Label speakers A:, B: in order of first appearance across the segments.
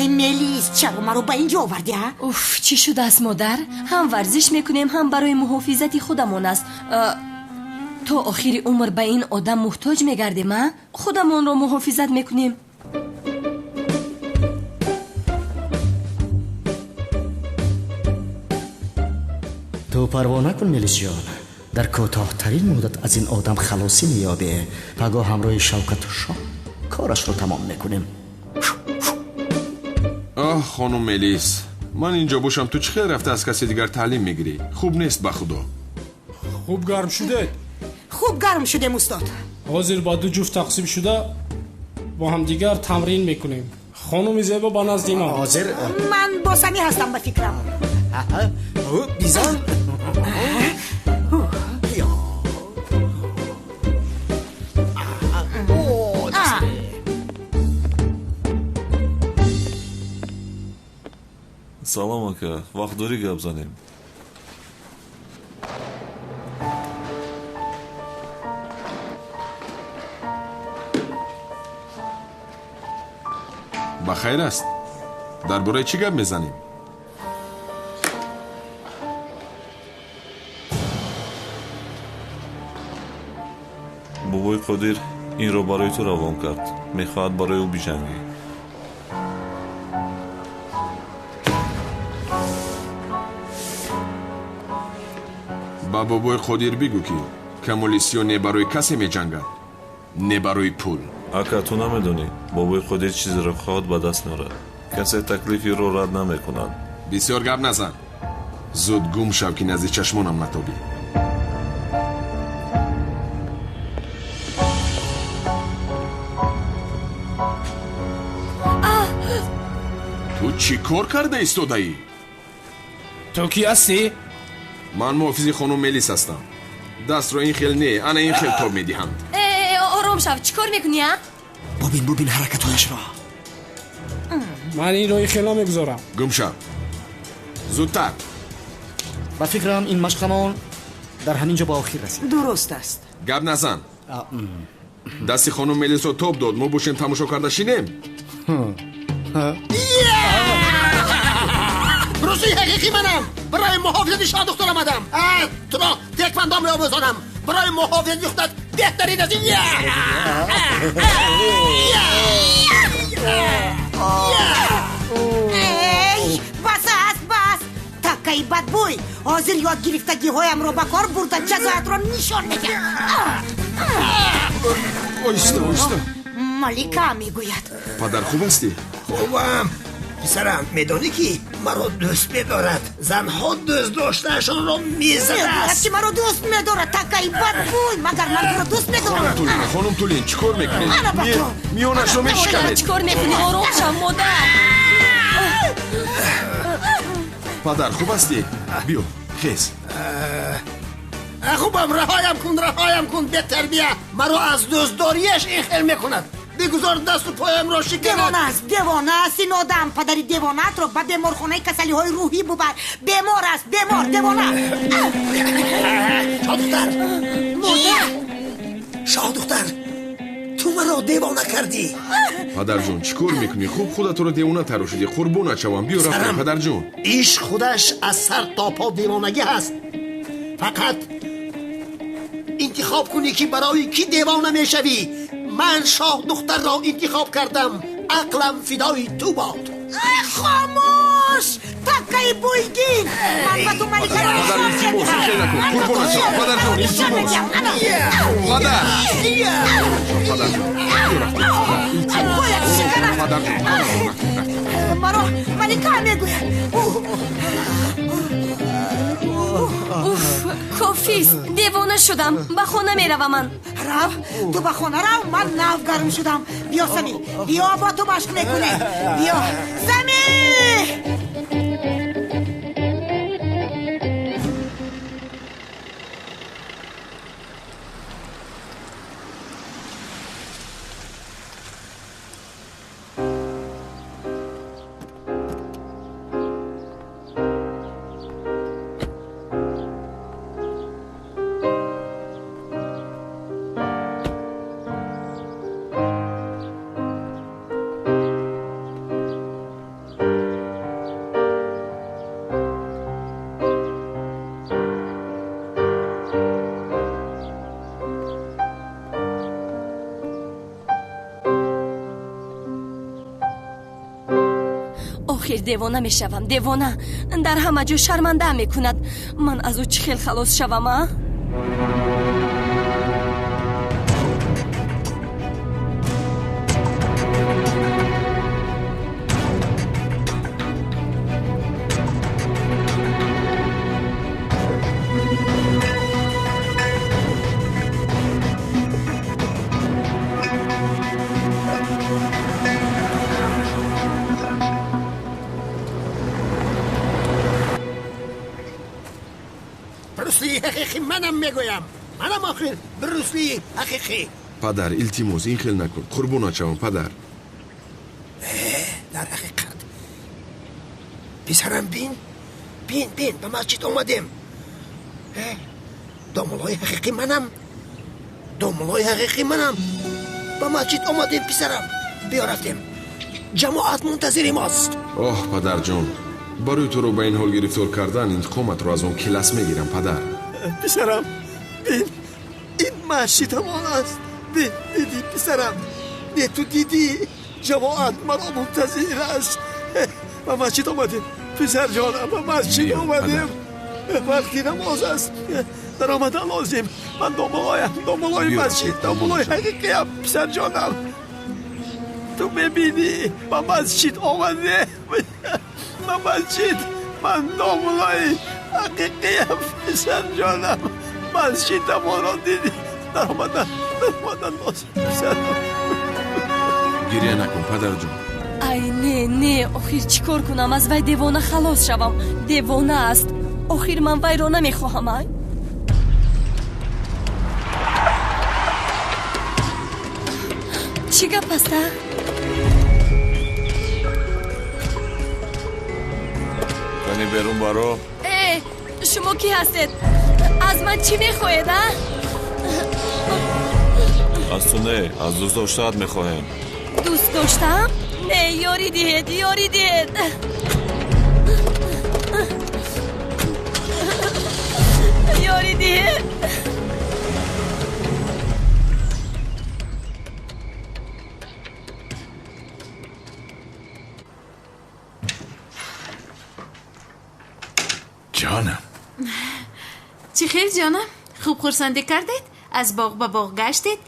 A: Ай Мелис, чаро маро ба инҷо овардӣ, а?
B: Уф, чӣ шудааст, модар? Ҳам варзиш мекунем, ҳам барои муҳофизати худамон аст. То охири умр ба ин одам муҳтоҷ мегардем, а? Худамонро муҳофизат мекунем.
C: Ту парво накун, Мелисҷон. Дар кӯтоҳтарин муддат аз ин одам халосӣ меёбӣ. Пагоҳ ҳамроҳи Шавкату Шоҳ корашро тамом мекунем.
D: Оҳ, хонум Мелис, ман инҷо бошам, ту чӣ хел рафта аз касе дигар таълим мегирӣ? Хуб нест, ба худо.
E: Хуб гарм шудед?
A: Хуб гарм шудем, устод.
E: Ҳозир ба ду ҷуфт тақсим шуда бо ҳамдигар тамрин мекунем. Хонуми зебо ба назди ман.
C: Ҳозир
A: ман бо Самӣ ҳастам, ба фикрам.
C: Бизан.
F: Салом, ака, вақт дорӣ гап занем?
D: Ба хайр аст? Дар бораи чӣ гап мезанем?
F: Бобои Қодир инро барои ту равон кард. Мехоҳад барои ӯ биҷангӣ.
D: Ба бобои Қодир бигӯ, ки Камоли Сиё не барои касе меҷангад, не барои пул.
F: Ака, ту намедонӣ, бобои Қодир чизеро хоҳад ба даст меорад. Касе таклифи ӯро рад намекунад.
D: Бисёр гап назан. Зуд гум шав, ки назди чашмонам натобӣ. Ту чӣ кор карда истодаӣ?
E: Ту кӣ ҳастӣ?
D: Ман муҳофизи хонум Мелис ҳастам. Дастро ин хел не, ана ин хел тоб медиҳанд.
B: Ором шав, чӣ кор мекунӣ, а?
C: Бубин, бубин ҳаракатҳояшро.
E: Ман инро ин хел намегузорам.
D: Гум шав, зудтар.
C: Ба фикрам, ин машқамон дар ҳамин ҷо ба охир расид.
A: Дуруст аст.
D: Гап назан. Дасти хонум Мелисро тоб дод, мо бошем тамошо карда шинем.
G: Рӯзи ҳақиқӣ манам. Барои муҳофизати шоҳдухтар омадам. Туро теквандо меомӯзонам. Барои муҳофизати худат беҳтарин аз ин.
A: Эй, бас аст, бас. Таккаи бадбӯй, ҳозир ёдгирифтагиҳоямро ба кор бурда ҷазоятро нишон медиҳам.
D: Оҳиста, оҳиста.
A: Малика мегӯяд.
D: Падар, хуб ҳастӣ?
G: Хубам. Писарам, медонӣ, ки маро дӯст медорад? Занҳо дӯст доштаашонро мезадааст.
A: Ки маро дӯст медорад, таккаи бадбӯй, магар ман туро дӯст медорам?
D: Хонум Тулин, чӣ кор мекунед? Миёнашро мешиканед.
B: Чӣ кор мекунӣ? Ором шав, модар.
D: Падар, хуб ҳастӣ? Биё, хез.
G: Хубам, раҳоям кун, раҳоям кун, бетарбия. Маро аз дӯстдориаш ин хел мекунад. Бигузор дасту поямро шиканад.
A: Девона аст, девона аст ин одам. Падари девонаатро ба беморхонаи касалиҳои рӯҳӣ бубар. Бемор аст, бемор, девона.
G: Шоҳдухтар,
A: модар.
G: Шоҳдухтар, ту маро девона кардӣ.
D: Падарҷон, чӣ кор мекунӣ? Хуб худатро девона тарошидӣ. Қурбонат шавам, биё рафтем, падарҷон.
G: Ишқ худаш аз сар то по девонагӣ ҳаст. Фақат интихоб кунӣ, ки барои кӣ девона мешавӣ. Ман шоҳдухтарро интихоб кардам. Ақлам фидои ту бод.
A: Хомӯш, таккаи бӯйгин. Ман ба ту маликаро
D: Падар, илтимос, хел накун. Қурбонат шавам, падарҷон, илтимос. Падар, падарҷон, биё рафтем. Илтимос, падарҷон.
A: Маро малика мегӯяд.
B: Уф, кофист, девона шудам. Ба хона меравам ман.
A: Рав, ту ба хона рав, ман нав гарм шудам. Биё, Самӣ, биё, бо ту машқ мекунем. Биё, Самӣ.
B: Охир девона мешавам, девона. Дар ҳама ҷо шармандаам мекунад. Ман аз ӯ чӣ хел халос шавам, а?
G: Брюсли ҳақиқӣ манам мегӯям. Манам охир Брюсли ҳақиқӣ.
D: Падар, илтимос, ин хел накун, қурбонат шавам, падар.
G: Дар ҳақиқат, писарам, бин, бин, бин, ба масҷид омадем. Домуллои ҳақиқӣ манам, домуллои ҳақиқӣ манам. Ба масҷид омадем, писарам, биё, рафтем, ҷамоат мунтазири мост.
D: Оҳ, падарҷон, барои туро ба ин ҳол гирифтор кардан интиқоматро аз он класс мегирам, падар.
G: Писарам, бин, ин масҷидамон аст. Бин, дидӣ, писарам? Не, ту дидӣ, ҷамоат маро мунтазир аст. Ба масҷид омадем, писарҷонам, ба масҷид омадем. Вақти намоз аст, даромадан лозим. Ман домуллоям, домуллои масҷид, домуллои ҳақиқиям, писарҷонам. Ту мебинӣ, ба масҷид омадем, ба масҷид. Ман домуллои ҳақиқиям, писарҷонам. Масҷидамонро дидӣ, даромадан, даромадан лозим, писарам.
D: Гиря накун, падарҷон.
B: Ай, не, не, охир чӣ кор кунам, аз вай девона халос шавам? Девона аст. Охир ман вайро намехоҳам, ай. Чӣ гап аст, а?
F: Кани, берун баро.
B: Э, шумо кӣ ҳастед? Аз ман чӣ мехоҳед, а?
F: Аз ту не, аз дӯст доштаат мехоҳем.
B: Дӯст доштаам? Не, ёрӣ диҳед, ёрӣ диҳед, ёрӣ диҳед!
H: Ҷонам.
I: Чӣ хел, ҷонам, хуб хурсандӣ кардед? Аз боғ ба боғ гаштед,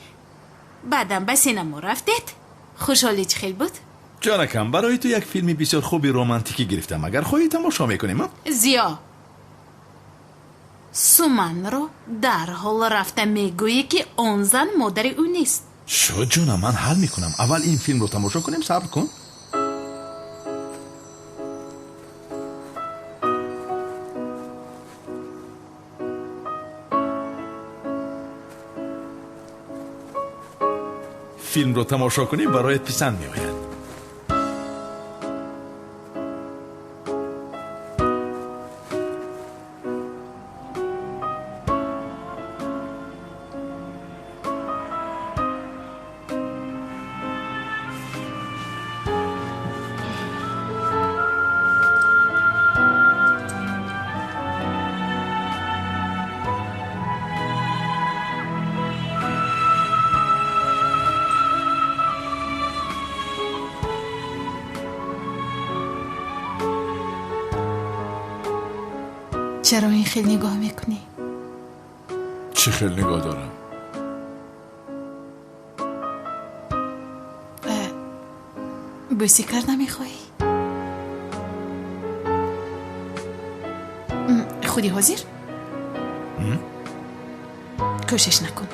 I: баъдам ба синамо рафтед. Хушҳолӣ чӣ хел буд?
H: Ҷонакам, барои ту як филми бисёр хуби романтикӣ гирифтам. Агар хоҳӣ, тамошо мекунем, а?
I: Зиё, Суманро дарҳол рафта мегӯӣ, ки он зан модари ӯ нест.
H: Шуд, ҷонам, ман ҳал мекунам. Аввал ин филмро тамошо кунем, сабр кун. Филмро тамошо кунӣ, бароят писанд меояд.
I: Чаро ин хел нигоҳ мекунӣ?
H: Чӣ хел нигоҳ дорам?
I: Бӯсӣ карда мехоҳӣ? Худи ҳозир кӯшиш накун.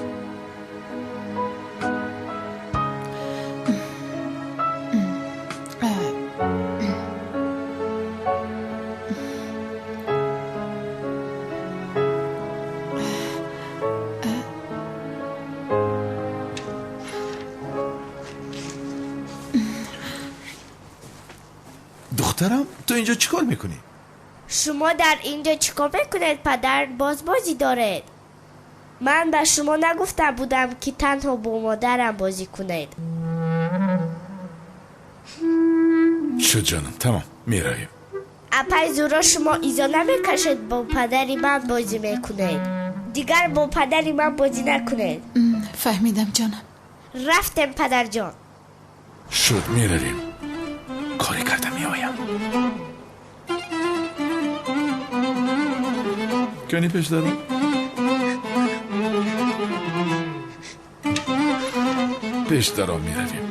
H: Духтарам, ту инҷо чӣ кор мекунӣ?
J: Шумо дар инҷо чӣ кор мекунед, падар? Боз бозӣ доред? Ман ба шумо нагуфта будам, ки танҳо бо модарам бозӣ кунед?
H: Шуд, ҷонам, тамом, меравем.
J: Апай Зуро, шумо изо намекашед, бо падари ман бозӣ мекунед. Дигар бо падари ман бозӣ накунед.
I: Фаҳмидам, ҷонам.
J: Рафтем, падарҷон.
H: Шуд, меравем. Коре карда меоям. Кани пеш даром? Пеш даром меравем.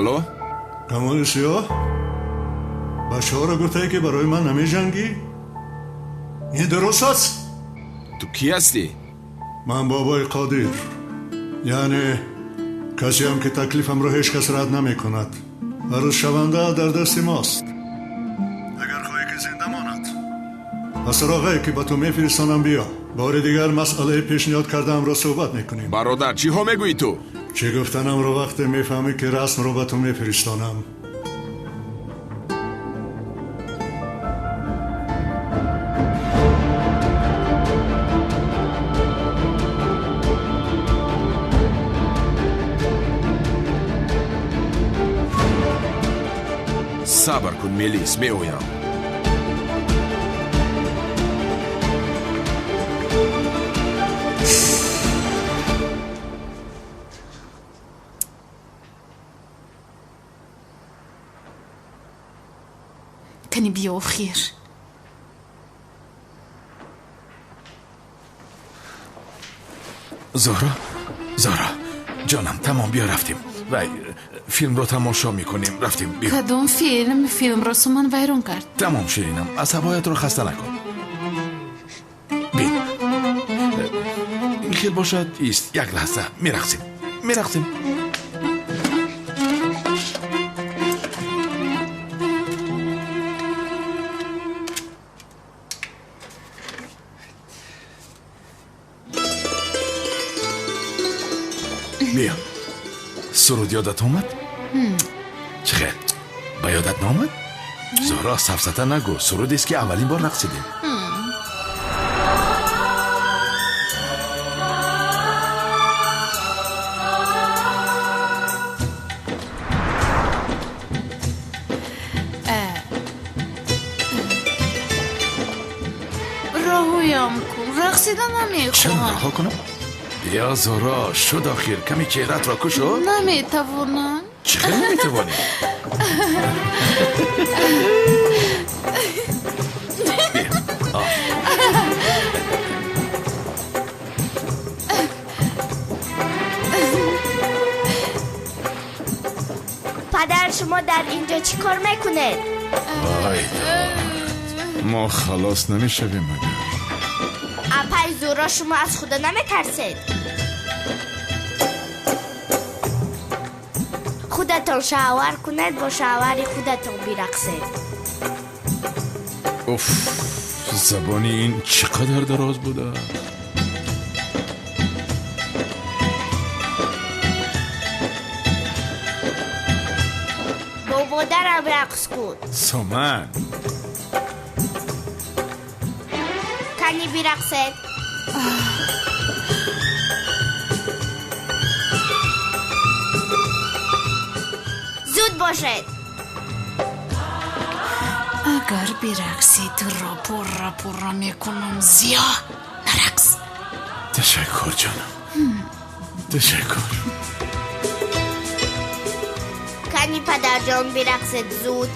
D: Алло?
K: Камоли сиёҳ? Бачаҳоро гуфтае, ки барои ман намеҷангӣ? Ин дуруст аст?
D: Ту кӣ ҳастӣ?
K: Ман бобои Қодир. Яъне касеам, ки таклифамро ҳеҷ кас рад намекунад. Арӯзшаванда дар дасти мост. Агар хоҳӣ, ки зинда монад, ба суроғае, ки ба ту мефиристонам, биё. Бори дигар масъалаи пешниҳод кардаамро суҳбат мекунем.
D: Бародар, чиҳо мегӯӣ ту?
K: Чӣ гуфтанамро вақте мефаҳмӣ, ки расмро ба ту мефиристонам.
D: Сабр кун, Мелис, меоям.
I: Кани биё охир.
H: Зуҳро, Зуҳро, ҷонам, тамом, биё рафтем. Вай, филмро тамошо мекунем. Рафтем, биё.
I: Кадом филм? Филмро Суман вайрон кард.
H: Тамом, ширинам, асабҳоятро хаста накун. Бин, ин хел бошад, ист, як лаҳза, мерақсем, мерақсем. Биё. Суруд ёдат омад? Чӣ хел? Ба ёдат наомад? Зуҳро, сафсата нагӯ. Сурудест, ки аввалин бор рақсидем.
I: Раҳоям кун, рақсида намехоҳам.
H: Чаро раҳо кунам? Биё, Зуҳро, шуд охир, ками чеҳраатро кушо.
I: Наметавонам.
H: Чӣ хел наметавонӣ? Биё.
J: Падар, шумо дар инҷо чӣ кор мекунед?
D: Ай дод, мо халос намешавем магар?
J: Апай Зуҳро, шумо аз Худо наметарсед? Худатон шавҳар кунед, бо шавҳари худатон бирақсед.
D: Уф, забони ин чӣ қадар дароз буда.
J: Бо модарам рақс кун.
D: Суман.
J: Кани бирақсед. Зуд бошед.
I: Агар бирақсӣ, туро пурра пурра мекунам. Зиё, нарақс.
H: Ташаккур, ҷонам, ташаккур.
J: Кани падарҷон, бирақсед зуд.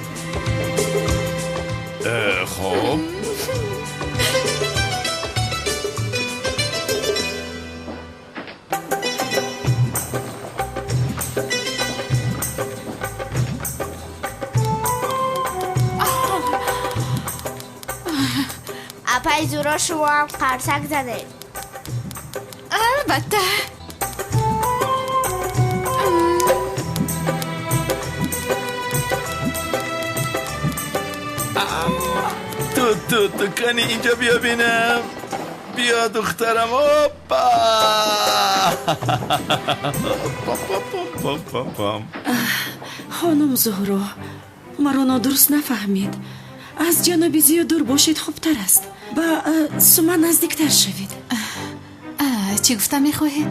D: Хоб.
J: Апай Зуҳро, шумо ҳам қарсак занед.
I: Албатта.
H: Ту, ту, ту, кани инҷо биё бинам. Биё, духтарам, опа! Пам.
A: Хонум Зуҳро, маро нодуруст нафаҳмед.
L: Аз ҷаноби Зиё дур бошед хубтар аст. Ба Суман наздиктар шавед.
I: Чӣ гуфта мехоҳед?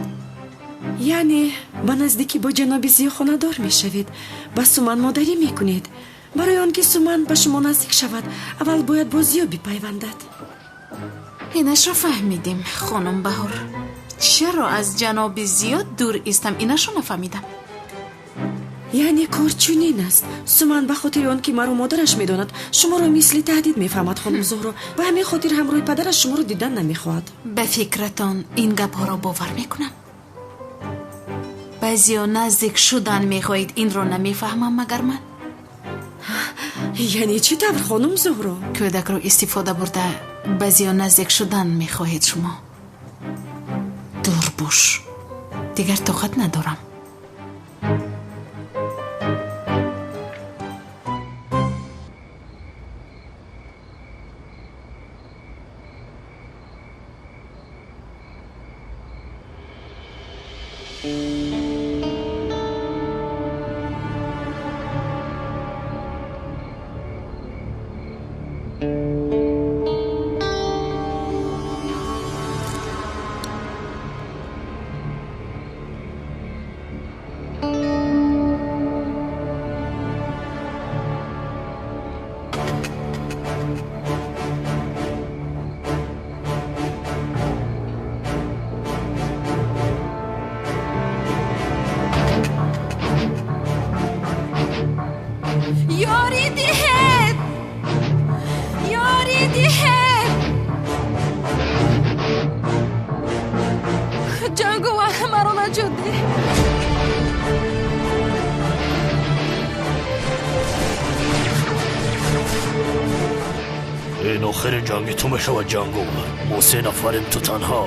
L: Яъне ба наздикӣ бо ҷаноби Зиё хонадор мешавед, ба Суман модарӣ мекунед. Барои он ки Суман ба шумо наздик шавад, аввал бояд бо Зиё бипайвандад.
I: Инашро фаҳмидем, хонум Баҳор. Чаро аз ҷаноби Зиё дур истам, инашро нафаҳмидам.
L: Яъне кор чунин аст. Суман ба хотири он ки маро модараш медонад, шуморо мисли таҳдид мефаҳмад, хонум Зуҳро. Ба ҳамин хотир ҳамроҳи падараш шуморо дидан намехоҳад.
I: Ба фикратон ин гапҳоро бовар мекунам? Ба Зиё наздик шудан мехоҳед, инро намефаҳмам магар ман?
L: Яъне чӣ тавр, хонум Зуҳро?
I: Кӯдакро истифода бурда ба Зиё наздик шудан мехоҳед шумо. Дур бош, дигар тоқат надорам.
B: Ёрӣ диҳед! Ёрӣ диҳед! Ҷанговар, маро наҷот деҳ!
M: Ин охири ҷанги ту мешавад, Ҷанговар. Мо се нафарем, ту танҳо.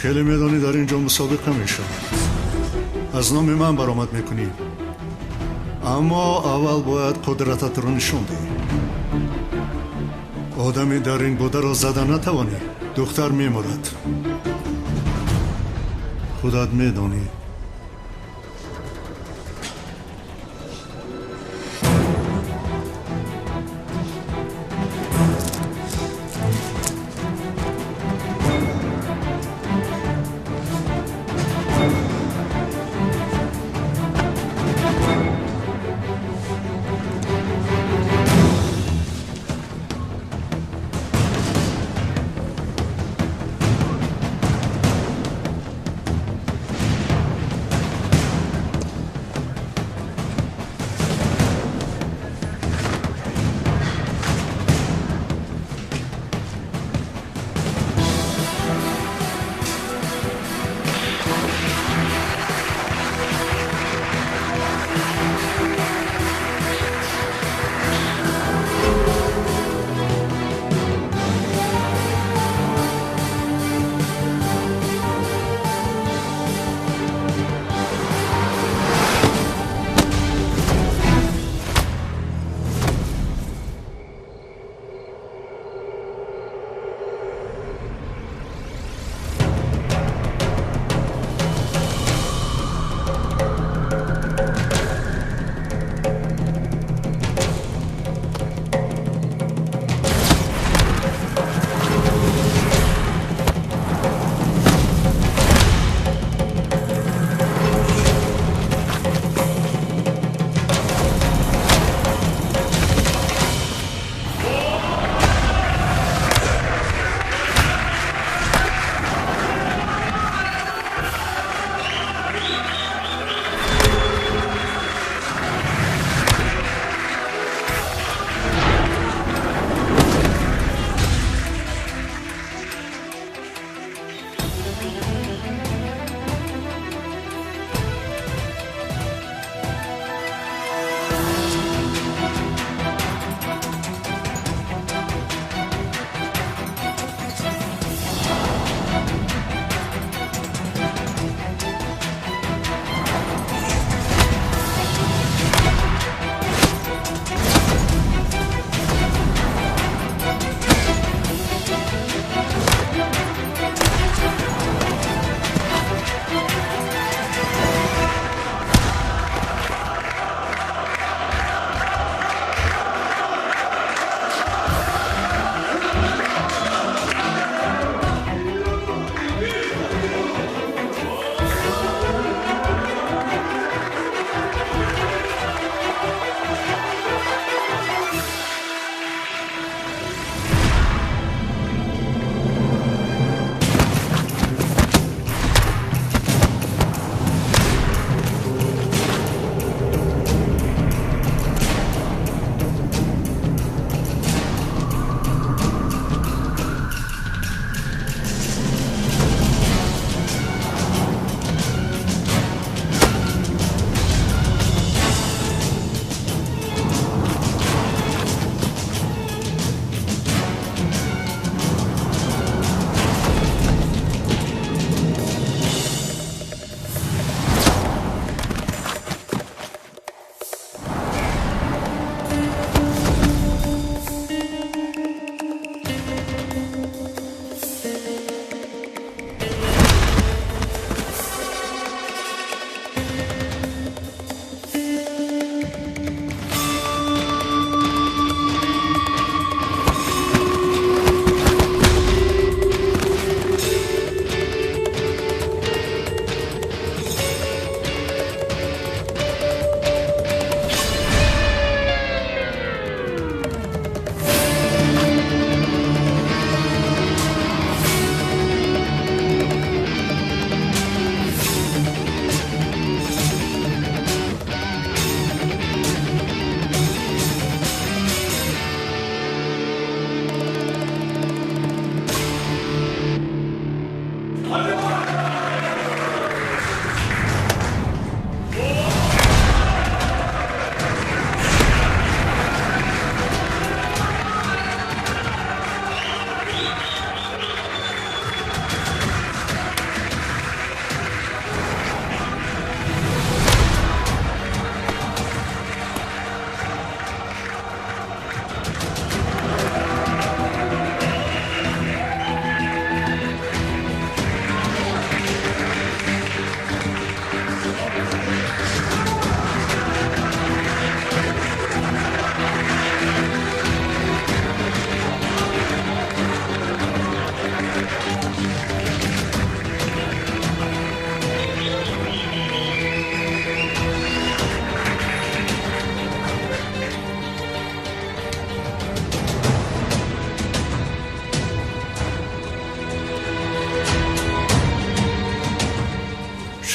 K: Хеле медонӣ дар ин ҷо мусобиқа мешавад. Аз номи ман баромад мекунӣ. Аммо аввал бояд қудрататро нишон диҳӣ. Одами дар ин бударо зада натавонӣ, духтар мемурад. Худат медонӣ.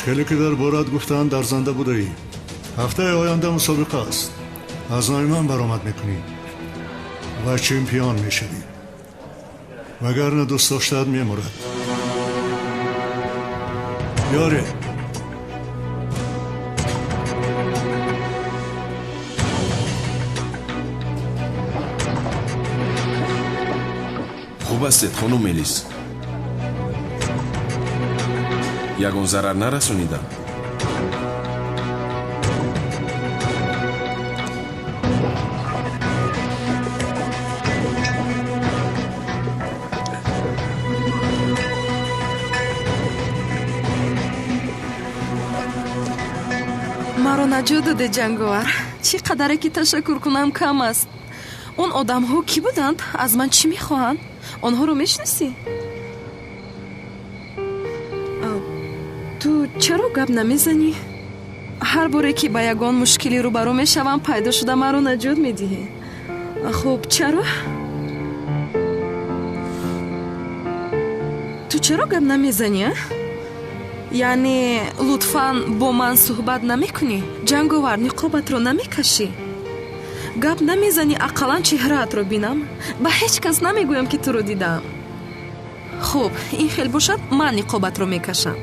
K: Чӣ хеле ки дар борат гуфтанд, арзанда будаӣ. Ҳафтаи оянда мусобиқа аст. Аз номи ман баромад мекунӣ ва чемпион мешавӣ. Вагарна дӯстдоштаат мемурад. Ёре!
D: Хуб ҳастед, хонум Мелис? Ягон зарар нарасонидам?
L: Маро наҷот доде, Ҷанговар. Чӣ қадаре ки ташаккур кунам, кам аст. Он одамҳо кӣ буданд? Аз ман чӣ мехоҳанд? Онҳоро мешиносӣ? Ту чаро гап намезанӣ? Ҳар боре ки ба ягон мушкилӣ рӯбарӯ мешавам, пайдо шуда маро наҷот медиҳӣ. Хуб, чаро? Ту чаро гап намезанӣ, а? Яъне лутфан бо ман суҳбат намекунӣ? Ҷанговар, ниқобатро намекашӣ? Гап намезанӣ, ақаллан чеҳраатро бинам. Ба ҳеҷ кас намегӯям, ки туро дидаам. Хуб, ин хел бошад, ман ниқобатро мекашам.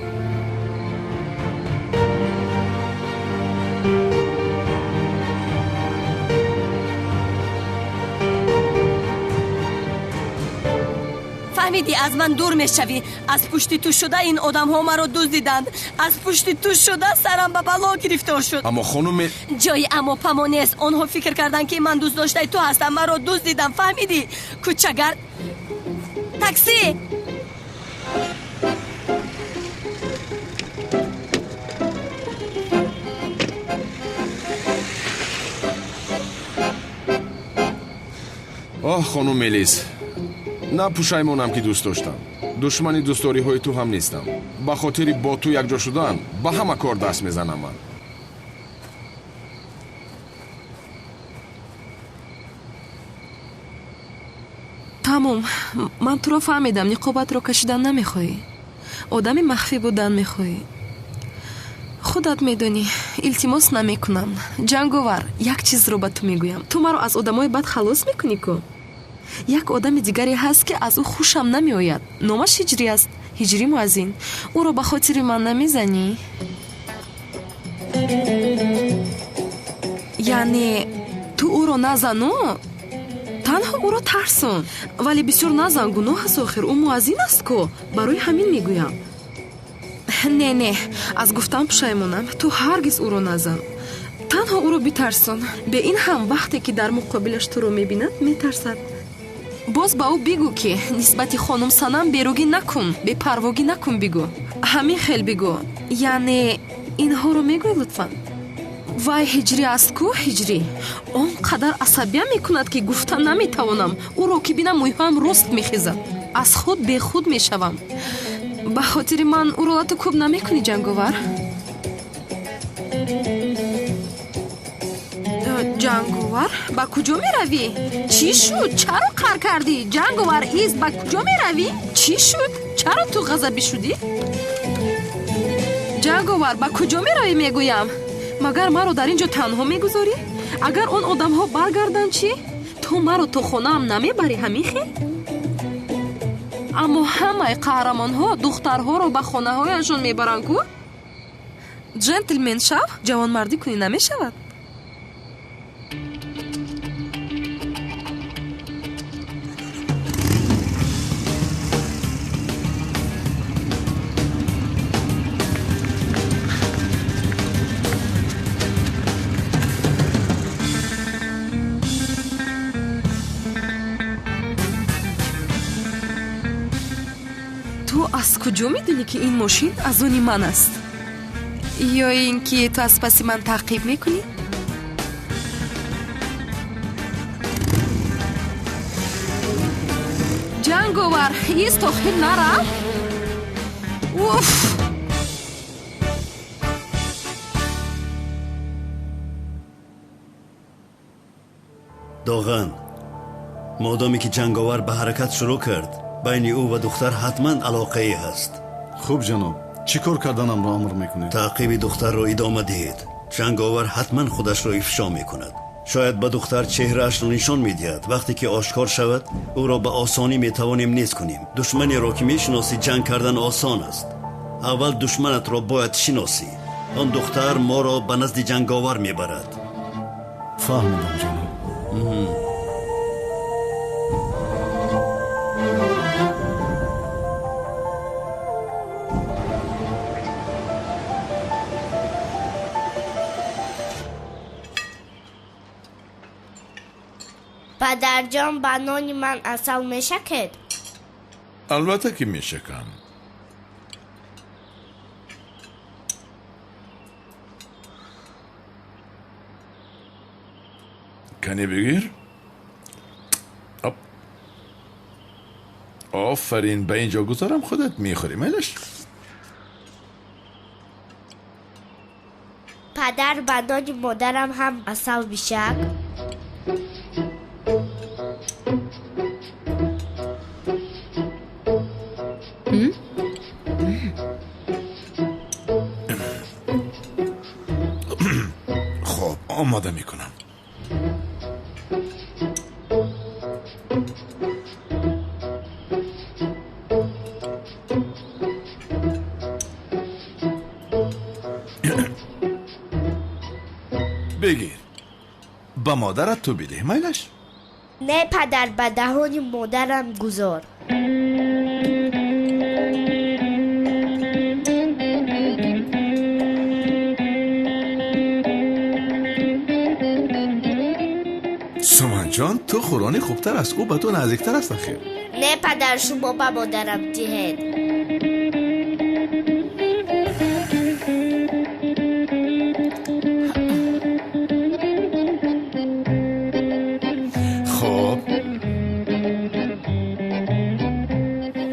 B: Фаҳмидӣ, аз ман дур мешавӣ. Аз пушти ту шуда ин одамҳо маро дуздиданд. Аз пушти ту шуда сарам ба бало гирифтор шуд.
D: Аммо хонуме,
B: ҷои аммо памо нест. Онҳо фикр карданд, ки ман дӯстдоштаи ту ҳастам. Маро дуздидам, фаҳмидӣ? Кӯчагард, такси!
D: Оҳ, хонум Мелис, на пушаймонам, ки дӯст доштам. Душмани дӯстдориҳои ту ҳам нестам. Ба хотири бо ту якҷо шудан ба ҳама кор даст мезанам ман.
L: Тамом, ман туро фаҳмидам. Ниқобатро кашидан намехоҳӣ, одами махфӣ будан мехоҳӣ. Худат медонӣ, илтимос намекунам. Ҷанговар, як чизро ба ту мегӯям. Ту маро аз одамои бад халос мекунӣ ку? Як одами дигаре ҳаст, ки аз ӯ хушам намеояд. Номаш Ҳиҷрӣ аст, Ҳиҷрӣ муаззин. Ӯро ба хотири ман намезанӣ? Яъне ту ӯро назану, танҳо ӯро тарсон, вале бисёр назан, гуноҳ аст. Охир ӯ муаззин аст ку, барои ҳамин мегӯям. Не, не, аз гуфтан пушаймонам. Ту ҳаргиз ӯро назан, танҳо ӯро битарсон. Бе ин ҳам вақте ки дар муқобилаш туро мебинад, метарсад. Боз ба ӯ бигӯ, ки нисбати хонум Санам беругӣ накун, бепарвогӣ накун, бигӯ. Ҳамин хел бигӯ. Яъне инҳоро мегӯй, лутфан. Вай Ҳиҷрӣ аст ку, Ҳиҷрӣ. Он қадар асабия мекунад, ки гуфта наметавонам. Ӯро ки бинам, мӯйҳоям рост мехезад, аз худ бехуд мешавам. Ба хотири ман ӯро лату кӯб намекунӣ, Ҷанговар? Ҷанговар, ба куҷо меравӣ? Чӣ шуд? Чаро қар кардӣ? Ҷанговар, ист, ба куҷо меравӣ? Чӣ шуд? Чаро ту ғазабӣ шудӣ? Ҷанговар, ба куҷо меравӣ, мегӯям? Магар маро дар ин ҷо танҳо мегузорӣ? Агар он одамҳо баргарданд, чӣ? Ту маро то хонаам намебарӣ, ҳамин хел? Аммо ҳамаи қаҳрамонҳо духтарҳоро ба хонаҳояшон мебаранд ку? Ҷентлмен шав, ҷавонмардӣ кунӣ намешавад? Ту аз куҷо медонӣ, ки ин мошин аз они ман аст? Ё ин ки ту аз паси ман таъқиб мекунӣ? Ҷанговар, ист, охир нарав. Уф!
N: Доған, модоме ки Ҷанговар ба ҳаракат шурӯъ кард, байни ӯ ва духтар ҳатман алоқае ҳаст.
K: Хуб, ҷаноб, Чӣ кор карданамро амр мекунед?
N: Таъқиби духтарро идома диҳед. Ҷанговар ҳатман худашро ифшо мекунад. Шояд ба духтар чеҳраашро нишон медиҳад. Вақте ки ошкор шавад, ӯро ба осонӣ метавонем низ кунем. Душманеро ки мешиносӣ, ҷанг кардан осон аст. Аввал душманатро бояд шиносӣ. Он духтар моро ба назди ҷанговар мебарад.
K: Фаҳмидам, ҷаноб.
J: Падарҷон, ба нони ман асал мешакед?
H: Албатта ки мешакам. Кане бигир. Офарин, ба ин ҷо гузорам, худат мехӯрӣ, майлаш?
J: Падар, ба нони модарам ҳам асал бишак.
H: Хоб, омода мекунам. Бигир, ба модарат ту бидеҳ, майлаш?
J: Не, падар, ба даҳони модарам гузор.
H: Суманҷон, ту хӯрони хубтар аст, ӯ ба ту наздиктар аст ахир.
J: Не, падар, шумо ба модарам диҳед.
H: Хоб.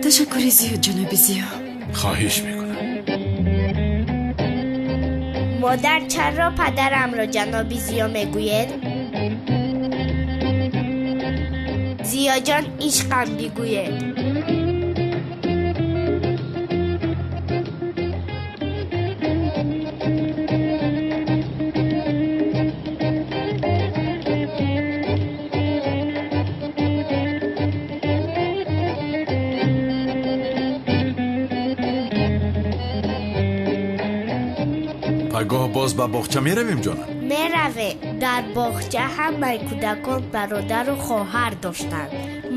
L: Ташаккури зиёд, ҷаноби Зиё.
H: Хоҳиш мекунам.
J: Модар, чаро падарамро ҷаноби Зиё мегӯед? Зиёҷон, ишқам бигӯед.
H: Пагоҳ боз ба боғча меравем, ҷонам?
J: Меравем. Дар боғча ҳамаи кӯдакон бародару хоҳар доштанд.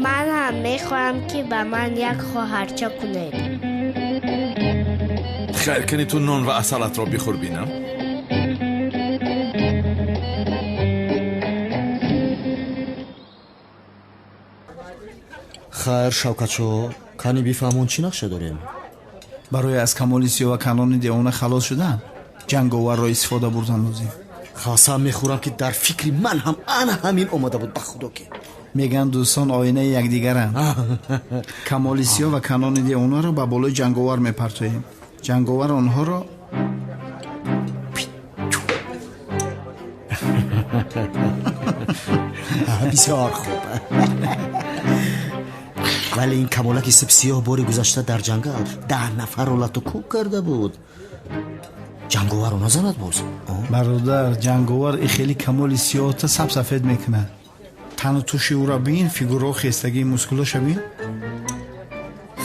J: Ман ҳам мехоҳам, ки ба ман як хоҳарча кунед.
H: Хайр, кани ту нон ва асалатро бихӯр бинам.
C: Хайр, Шавкатшо, кани бифаҳмон чӣ нақша дорем?
O: Барои аз камоли сиёҳ ва канони девона халос шудан ҷанговарро истифода бурдан лозим.
C: Қасам мехӯрам, ки дар фикри ман ҳам ана ҳамин омада буд, ба худо ки.
O: Мегӯянд дӯстон оинаи якдигаранд. Камоли сиёҳ ва канони девонаро ба болои ҷанговар мепартоем. Ҷанговар онҳоро
C: бисёр хуб. Вале ин камолаки сипсиёҳ бори гузашта дар ҷангал 10 нафарро лату кӯб карда буд. Ҷанговарро назанад боз.
O: Бародар, ҷанговар и хеле камоли сиёҳта сабсафед мекунад. Тану туши ӯро бин, фигурао хестагии мускулоша бин.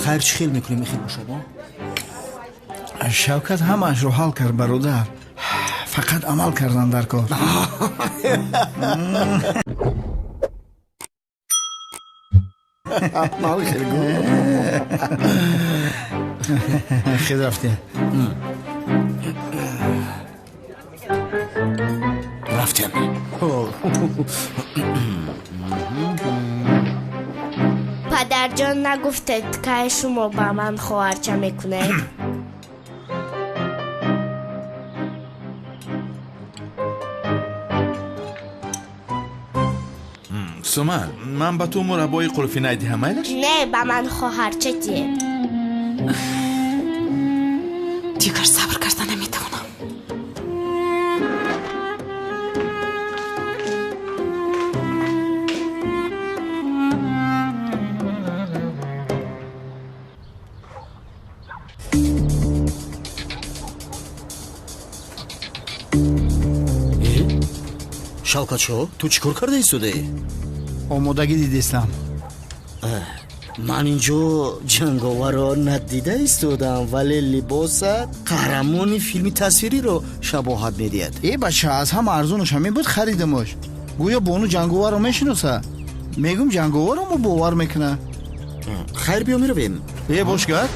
C: Хайр, чӣ хел мекунем, ихел бошад?
O: Шавкат ҳамаашро ҳал кард, бародар. Фақат амал кардан дар кор. Хел рафтем.
C: Рафтем.
J: Падарҷон, нагуфтед, кай шумо ба ман хоҳарча мекунед?
H: Суман, ман ба ту мураббои қулфинай диҳам, майлаш?
J: Не, ба ман хоҳарча диҳед.
L: Дигар сабр карда наметавонам.
C: Шавкатшоҳ, ту чӣ кор карда истодаӣ?
O: Омодагӣ дидистам.
C: Ман инҷо ҷанговарро надида истодам, вале либосат қаҳрамони филми тасвириро шабоҳат медиҳад.
O: Э бача, аз ҳама арзонаш ҳамин буд, харидамош. Гӯё бону ҷанговарро мешиноса. Мегум ҷанговарро мо бовар мекуна.
C: Хайр, биё меравем.
O: Э бошгар,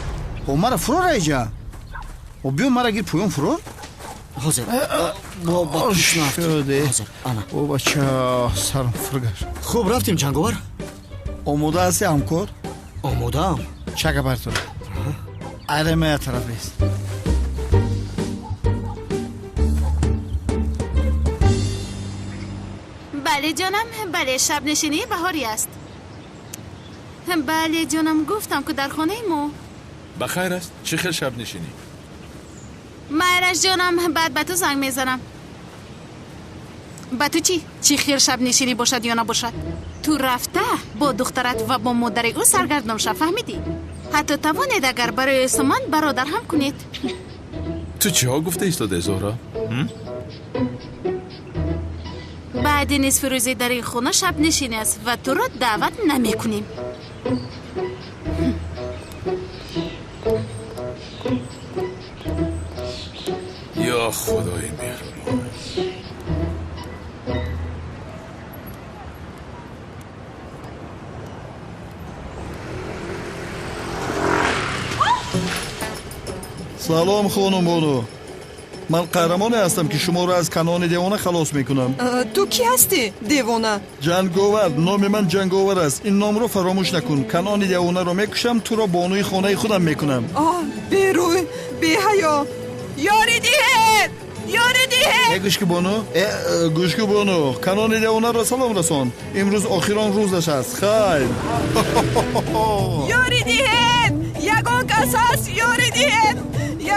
O: о мара фурор айҷа. О биё мара гир поён фурор.
C: Ҳозир. Ба пӯш нафт. Ҳозир, ана.
O: О бача, сарам фургашт.
C: Хуб, рафтем ҷанговар.
O: Омода ҳасти ҳамкор?
C: Омодаам.
O: Чака партор. Айрамая тараф нест.
I: Бале ҷонам, бале, шабнишинии баҳорӣ аст. Бале ҷонам, гуфтам ку дар хонаи мо.
H: Ба хайр аст? Чӣ хел шабнишинӣ?
I: Майраш ҷонам, баъд ба ту занг мезанам. Ба ту чӣ? Чӣ хел шабнишинӣ бошад ё набошад? Ту рафта бо духтарат ва бо модари ӯ саргардон шав, фаҳмидӣ? Ҳатто тавонед агар барои суман бародар ҳам кунед.
H: Ту чиҳо гуфта истодаи, Зуҳро?
I: Баъди нисфирӯзӣ дар ин хона шабнишинӣ аст ва туро даъват намекунем.
H: Ё худои меҳрубон.
K: Салом, хонум бону. Ман қаҳрамоне ҳастам, ки шуморо аз канони девона халос мекунам.
P: Ту кӣ ҳастӣ, девона?
K: Ҷанговар. Номи ман Ҷанговар аст. Ин номро фаромӯш накун. Канони девонаро мекушам, туро бонуи хонаи худам мекунам.
P: Оҳ, берӯй, беҳаё. Ёрӣ диҳед, ёрӣ диҳед.
K: Э, гӯшки бону, гӯшки бону, канони девонаро салом расон. Имрӯз охирон рӯзаш аст. Хайр.
P: Ёрӣ диҳед, ягон кас ҳаст, ёрӣ диҳед.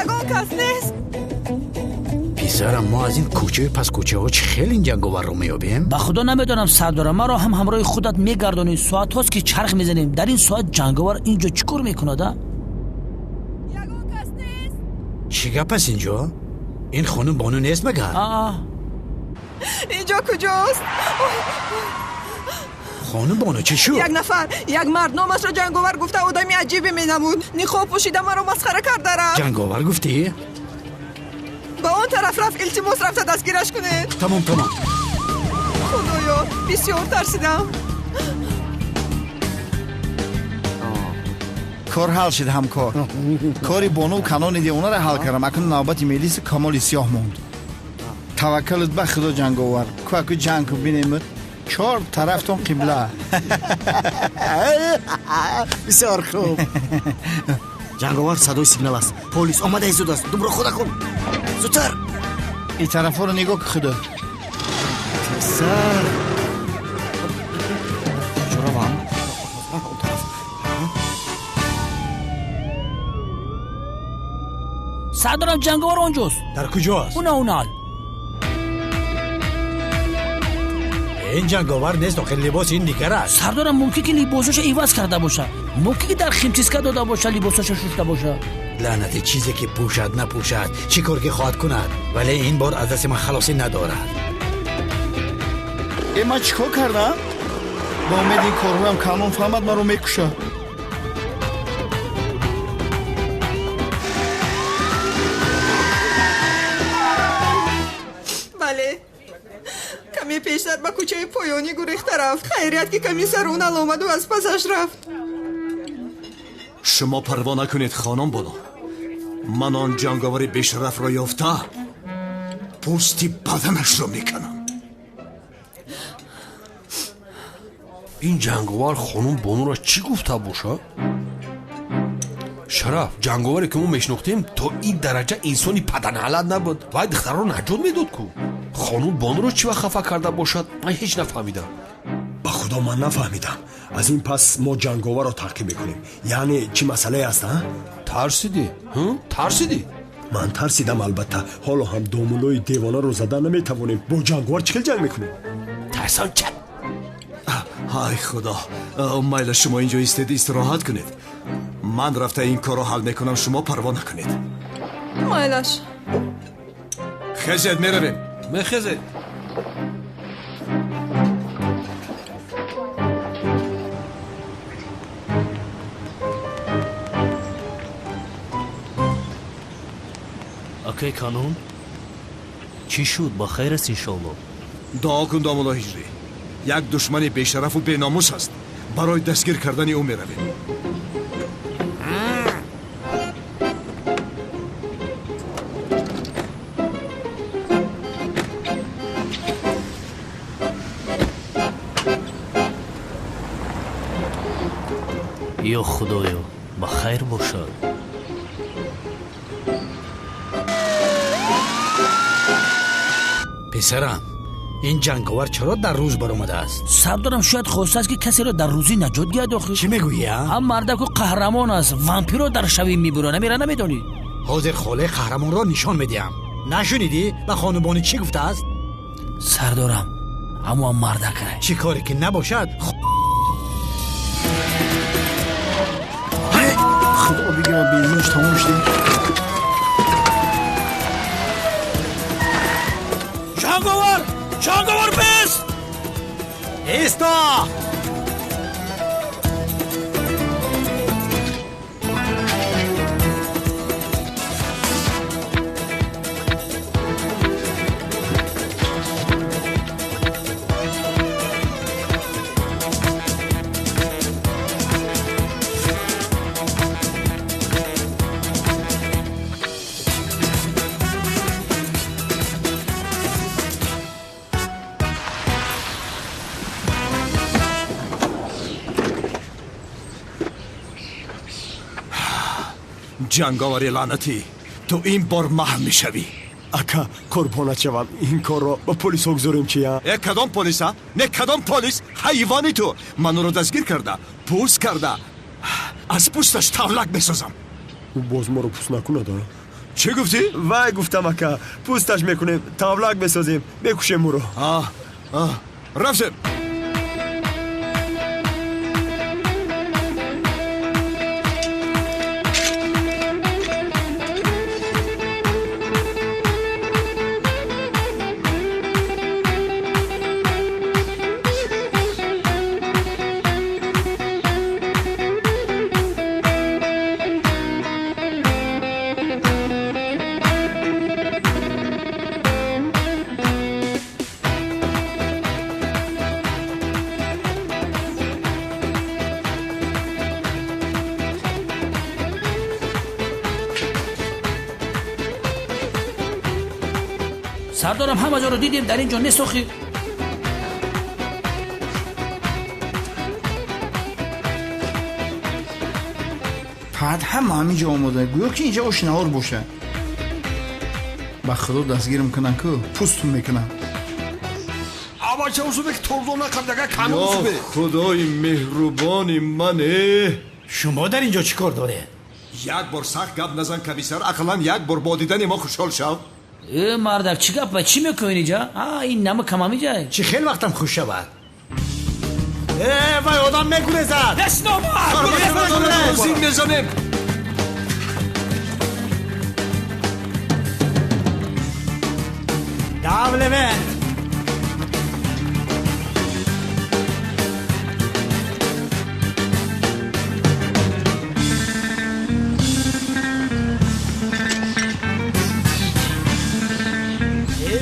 P: Ягон кас нест.
Q: Писарам, мо аз ин кӯчаю пас кӯчаҳо чӣ хел ин ҷанговарро меёбем?
R: Ба худо намедонам, сардора, маро ҳам ҳамроҳи худат мегардонӣ. Соатҳост ки чарх мезанем. Дар ин соат ҷанговар ин ҷо чӣ кор мекунад, а?
Q: Чӣ гап аст инҷо? Ин хонум бону нест магар?
P: Инҷо куҷост?
Q: Хонум бону, чӣ шуд?
P: Як нафар, як мард номашро ҷанговар гуфта, одами аҷибе менамуд. Ниқоб пӯшида маро масхара карда рафт.
Q: Ҷанговар гуфтӣ?
P: Ба он тараф рафт, илтимос, рафта дастгираш кунед.
Q: Тамом, тамом.
P: Худоё, бисёр тарсидам.
O: Кор ҳал шид, ҳамкор. Кори бону канони девонаро ҳал кардам. Акнун навбати мелиси камоли сиёҳ монд. Таваккалут ба худо, ҷанговар. Кӯаку ҷанг ку бинемуд. Чор тарафтон қибла.
C: Бисёр хуб. Ҷанговар, садои сигнал аст. Полис омада истодааст. Думро хода кун. Зудтар.
O: Ин тарафҳоро нигоҳ ку, худо.
C: Тезтар. Куҷо равам? Он тараф.
R: Сардорам, ҷанговар онҷост.
Q: Дар куҷо аст?
R: Уна, унал.
Q: Ин ҷанговар нест, охир либоси ин дигар аст.
R: Сардорам, мумкин ки либосашо иваз карда боша. Мумкин ки дар химчистка дода боша, либосашо шушта боша.
Q: Лаънати чизе ки пӯшад напӯшад, чӣ кор ки хоҳад кунад, вале ин бор аз дасти ман халосӣ надорад.
O: Э, ман чӣ кор кардам? Ба умеди ин корҳоям канон фаҳмад, маро мекушад.
P: Бале, каме пештар ба кӯчаи поёнӣ гурехта рафт. Хайрият ки комиссар унал омаду аз пасаш рафт.
N: Шумо парво накунед, хонум бону. Ман он ҷанговари бешарафро ёфта, пӯсти баданашро меканам.
S: Ин ҷанговар хонум бонуро чӣ гуфта бошад? Шараф, ҷанговаре ки мо мешинохтем, то ин дараҷа инсони паданалат набуд. Вай духтарро наҷот медод ку. Хонум бонуро чӣ вақт хафа карда бошад, ман ҳеҷ нафаҳмидам.
N: Ба худо ман нафаҳмидам. Аз ин пас мо ҷанговарро таъқиб мекунем. Яъне чӣ масъалае аст, а?
S: Тарсидӣ? Тарсидӣ?
N: Ман тарсидам, албатта. Ҳоло ҳам домулои девонаро зада наметавонем. Бо ҷанговар чӣ хел ҷанг мекунем?
S: Тарсам чап.
N: Ай худо, майла, шумо инҷо истед, истироҳат кунед. Ман рафта ин корро ҳал мекунам, шумо парво накунед.
P: Майлаш.
N: Хезед, меравем.
S: Мехезед.
M: Акай Канун, чӣ шуд? Ба хайр аст, иншоалло.
H: Дуо кун, домулло Ҳиҷрӣ. Як душмани бешарафу беномус аст. Барои дастгир кардани ӯ меравем.
M: Ё Худоё, ба хайр бошад.
Q: Писарам, ин ҷанговар чаро дар рӯз баромадааст?
R: Сардорам, шояд хостааст, ки касеро дар рӯзӣ наҷот диҳад охир.
Q: Чӣ мегӯӣ, а?
R: Ҳам мардаку қаҳрамон аст, вампирро дар шавӣ мебура, намера намедонӣ?
Q: Ҳозир холаи қаҳрамонро нишон медиҳам. Нашунидӣ ба хонубонӣ чӣ гуфтааст?
R: Сардорам, аммо мардакай.
Q: Чӣ коре ки набошад.
O: Худо бигирад, бензинаш тамом шуд.
R: Ҷанговар! Ҷанговар, бес!
Q: Исто!
H: Ҷанговари лаънатӣ, ту ин бор маҳв мешавӣ.
T: Ака, қурбонат шавам, ин корро ба полисҳо гузорем чи, а?
H: Э, кадом полиса? Не, кадом полис? Ҳайвони ту! Ман ӯро дастгир карда, пӯст карда, аз пӯсташ тавлак месозам.
T: Ӯ боз моро пӯст накунад, а?
H: Чӣ гуфтӣ?
T: Вай, гуфтам, ака, пӯсташ мекунем, тавлак месозем, мекушем ӯро.
H: Рафтем.
R: Сардорам, ҳама ҷоро дидем, дар ин ҷо нест охир.
O: Пад ҳама ҳамин ҷо омода, гӯё ки инҷа ош наҳор бошад. Ба худо дастгирм кунам ку, пӯстум мекунам.
S: Авача усубек тордо накардага канун
H: Ё
S: усубек.
H: Худои меҳрубони ман, э!
Q: Шумо дар ин ҷо чӣ кор доред?
H: Як бор сахт гап назан, комиссар, ақаллан як бор бо дидани мо хушҳол шав.
R: Э, мардак, чӣ гап, чӣ мекунӣ инҷа? А, ин нама камам инҷа.
Q: Чӣ хел вақтам хуш шавад? Э, вай одам мегурезад.
H: Зин мезанем.
Q: Дав, Левент!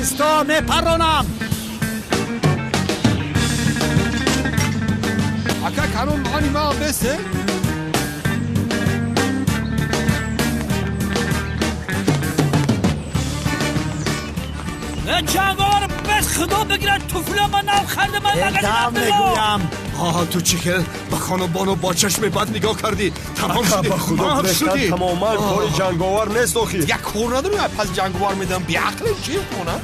Q: Исто, мепаронам!
S: Ака Канун, мани ма бесе?
R: Э, ҷанговар, бес, худо бигирад, туфля ман нав харда, ман
Q: Э, дав мегӯям.
H: Ҳа, ту чӣ хел ба хонубону бо чашми бад нигоҳ кардӣ? Тамом
T: Ака,
H: шудӣ,
T: ба худо
H: маҳв
T: гурехтан
H: шудӣ.
T: тамоман кори ҷанговар нест охир.
S: Як кор надорӣ, пас ҷанговар медам, беақлем чи хона?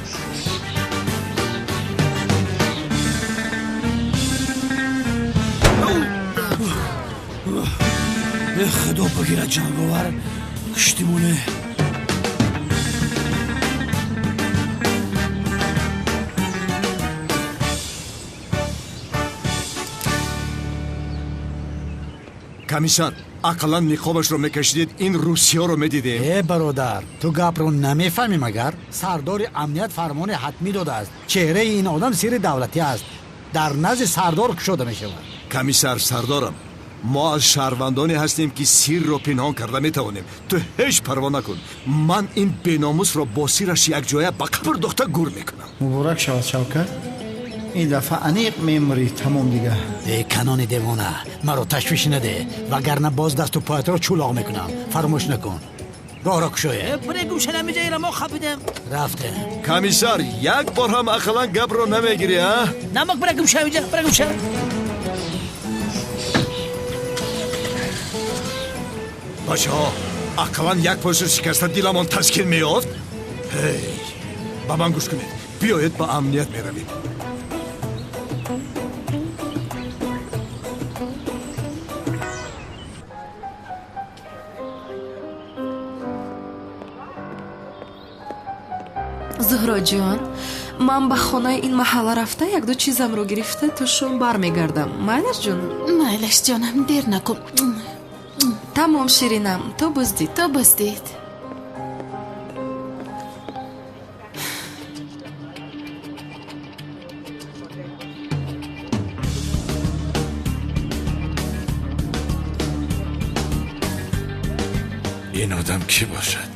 R: Э, худо бигирад, ҷанговар, куштимоне.
H: Комиссар, ақаллан ниқобашро мекашидед, ин русиёро медидем.
Q: Э, бародар, ту гапро намефаҳмӣ магар? Сардори амният фармони ҳатмӣ додааст. Чеҳраи ин одам сирри давлатӣ аст, дар назди сардор кушода мешавад.
H: Комиссар, сардорам,
K: Мо аз шаҳрвандоне ҳастем, ки сирро пинҳон карда метавонем. Ту ҳеҷ парво накун, ман ин беномусро бо сираш якҷоя ба қабр дохта гур мекунам.
O: Муборак шавад, Шавкат. Ин дафъа аниқ мемурӣ, тамом дигар.
Q: Э, канони девона, маро ташвиш наде, вагарна боз дасту поятро чӯлоқ мекунам. Фаромӯш накун, роҳро кушоед.
R: Бире гӯшана миҷаира мо хапидем.
Q: Рафтем.
K: Комиссар, як бор ҳам ақаллан гапро намегирӣ, а?
R: Намак, бире гӯша миҷа, бире гӯша.
K: Бачаҳо, ақаллан як пойшо шикаста диламон таскин меёфт. Ҳей, ба ман гӯш кунед, биёед ба амният меравем.
L: Зуҳроҷон, ман ба хонаи ин маҳалла рафта якду чизамро гирифта то шом бармегардам. Майлаш, ҷонам?
I: Майлаш, ҷонам, дер накун.
L: Тамом, ширинам, то боздид.
I: То боздид.
H: Ин одам кӣ бошад?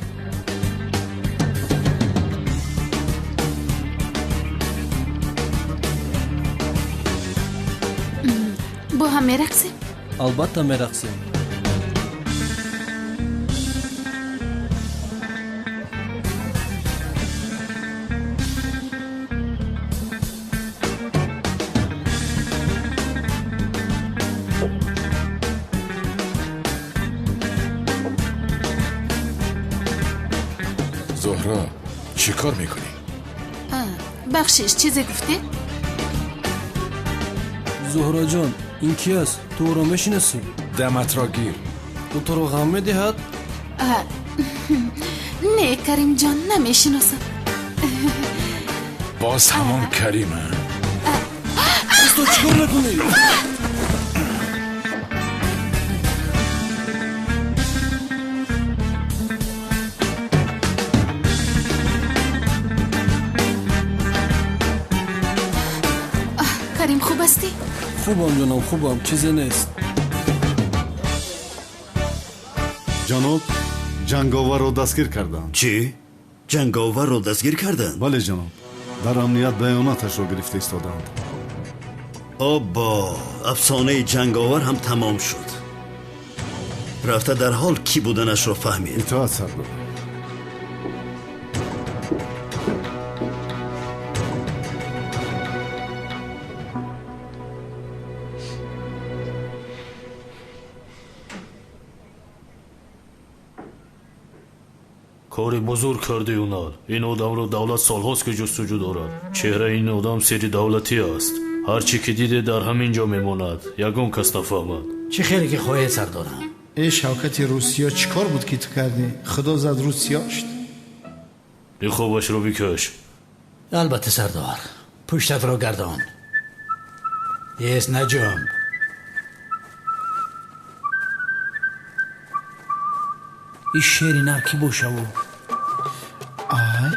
I: Бо ҳам мерақсем?
U: Албатта мерақсем.
H: Зуҳро, чӣ кор мекунӣ?
I: Бахшиш, чизе гуфтӣ?
U: Зуҳроҷон, ин ки аст? Ту ӯро мешинасӣ?
H: Даматро гир.
U: Ӯ туро ғам медиҳад?
I: Не, Каримҷон, намешиносам.
H: Боз ҳамон Карим, а?
U: Усто, чӣ кор мекунӣ?
I: Карим, хуб ҳастӣ?
U: Хубам, ҷонам, хубам, чизе нест.
K: Ҷаноб, ҷанговарро дастгир карданд.
N: Чӣ? Ҷанговарро дастгир карданд?
K: Бале, ҷаноб, дар амният баёноташро гирифта истоданд.
N: Оббо, афсонаи ҷанговар ҳам тамом шуд. Рафта дар ҳол кӣ буданашро фаҳмид.
K: Итоат, сардор.
M: Кори бузург кардӣ, Унал. Ин одамро давлат солҳост ки ҷустуҷӯ дорад. Чеҳраи ин одам сири давлатӣ аст. Ҳар чӣ ки диде, дар ҳамин ҷо мемонад, ягон кас нафаҳмад.
Q: Чӣ хеле ки хоҳед, сардорам.
O: Э, Шавкати Русиё, чӣ кор буд, ки ту кардӣ? Худо зад, Русиё шуд.
M: Ниқобашро бикаш.
Q: Албатта, сардор. Пуштатро гардон. Ес, наҷумб.
R: Ин шери нар кӣ бошаву?
O: Ай.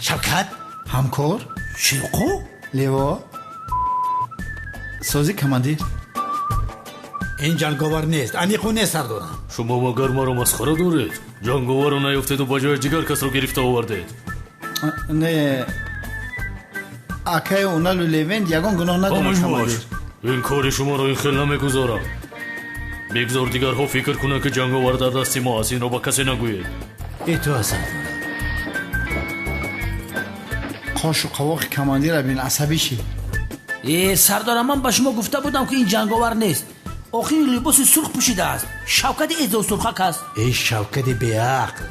Q: Шавкат?
O: Ҳамкор?
R: Ширқо?
O: Лево? Сози, командир.
Q: Ин ҷанговар нест, аниқу нест, сардорам.
M: Шумо магар маро масхара доред? Ҷанговарро наёфтеду ба ҷояш дигар касро гирифта овардед.
O: Не, акаи Уналу Левент ягон гуноҳ надорад.
M: Хомӯш бош. Ин кори шуморо ин хел намегузорам. Бигзор дигарҳо фикр кунанд, ки ҷанговар дар дасти мо аст. Инро ба касе нагӯед.
Q: Итоат, сардорам.
O: Қошу қавоқи командира бин, асабӣ шид.
R: Э, сардорам, ман ба шумо гуфта будам, ки ин ҷанговар нест. Охир либоси сурх пӯшидааст, Шавкати эзосурхак аст.
Q: Эй, Шавкати беақл,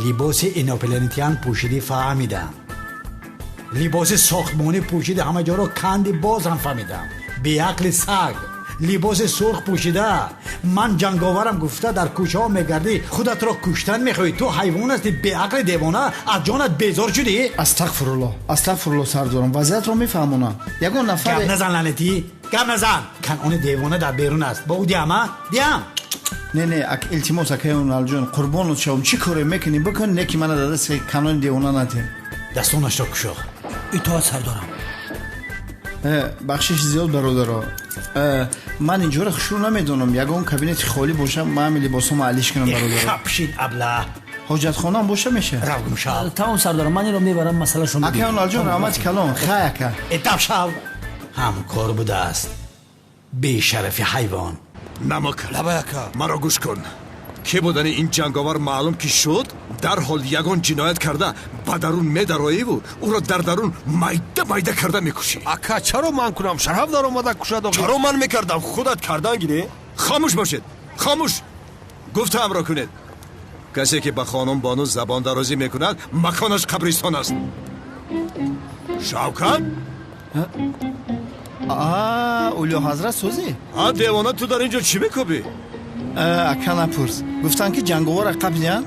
Q: либоси инопланетян пӯшидӣ, фаҳмидам. Либоси сохтмонӣ пӯшиди, ҳама ҷоро канди, боз ҳам фаҳмидам. Беақли саг, либоси сурх пӯшида, ман ҷанговарам гуфта дар кӯчаҳо мегардӣ, худатро куштан мехоҳӣ. Ту ҳайвон ҳастӣ, беақли девона, аз ҷонат безор шудӣ.
O: Астағфируллоҳ, астағфируллоҳ, сардорам, вазъиятро мефаҳмонам. Ягон нафаре.
Q: Гап назан, лаънатӣ, гап назан. Канони девона дар берун аст, бо ӯ диҳам, а? Диҳам.
O: Не, не, илтимос, акаи Уналҷон, қурбонут шавам, чӣ коре мекунӣ, бикун, не ки мана дар дасти канони девона натем.
Q: Дастонашро кушо.
R: Итоат, сардорам.
O: Бахшиши зиёд, бародаро. Ман инҷоро хушрӯ намедонам. Ягон кабинети холӣ боша, ман ҳамин либосҳомо алиш кунам, бародаро.
Q: Хапшид, абла.
O: Ҳоҷатхонаам боша меша.
Q: Рав гумшав.
R: Тамом, сардорам, ман инро мебарам, масъалашон.
O: Ака Оналҷон, раҳмати калон. Хай, ака.
Q: Этап шав. Ҳамкор будааст. Бешарафи ҳайвон.
T: Намак.
S: Лабай, ака.
T: Маро гӯш кун. Кӣ будани ин ҷанговар маълум ки шуд, дарҳол ягон ҷиноят карда ба дарун медароиву ӯро дар дарун майда майда карда мекушӣ.
S: Ака, чаро ман кунам? Шараф даромада кушад охир.
T: Чаро ман мекардам? Худат кардан гирӣ. Хомӯш бошед, хомӯш. Гуфтаамро кунед. Касе ки ба хонум Бону забондарозӣ мекунад, маконаш қабристон аст. Шавкат?
O: Улё ҳазрат, сӯзӣ?
T: А, девона, ту дар ин ҷо чӣ мекӯбӣ?
O: Ака, напурс. Гуфтанд, ки ҷанговара қабдиян,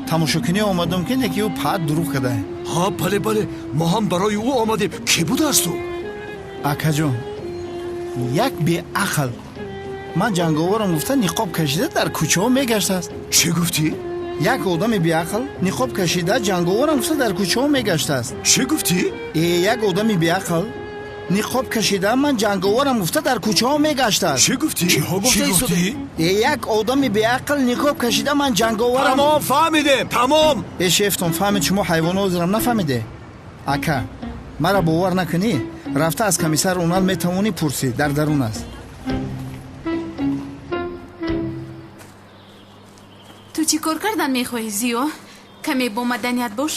O: тамошокунӣ омадам, ки неки ӯ паат дурӯғ кардае.
T: Ҳа, бале, бале, мо ҳам барои ӯ омадем. Кӣ будааст ӯ?
O: Акаҷон, як беақл ман ҷанговарам гуфта, ниқоб кашида дар кӯчаҳо мегаштааст.
T: Чӣ гуфтӣ?
O: Як одами беақл ниқоб кашида, ҷанговарам гуфта, дар кӯчаҳо мегаштааст.
T: Чӣ гуфтӣ?
O: Э, як одами беақл ниқоб кашида, ман ҷанговарам гуфта, дар кӯчаҳо мегаштааст.
T: Чӣ гуфтӣ?
S: Чиҳо гуфтӣ?
O: Э, як одами беақл ниқоб кашида, ман ҷанговарам.
T: Тамом, фаҳмидем, тамом.
O: Э, шефтон фаҳмид, шумо ҳайвоно ҳозирам нафаҳмиде. Ака, мара бовар накунӣ, рафта аз комиссар Унал метавонӣ пурсӣ, дар дарун аст.
I: Ту чӣ кор кардан мехоҳӣ, Зиё? Каме бо маданият бош.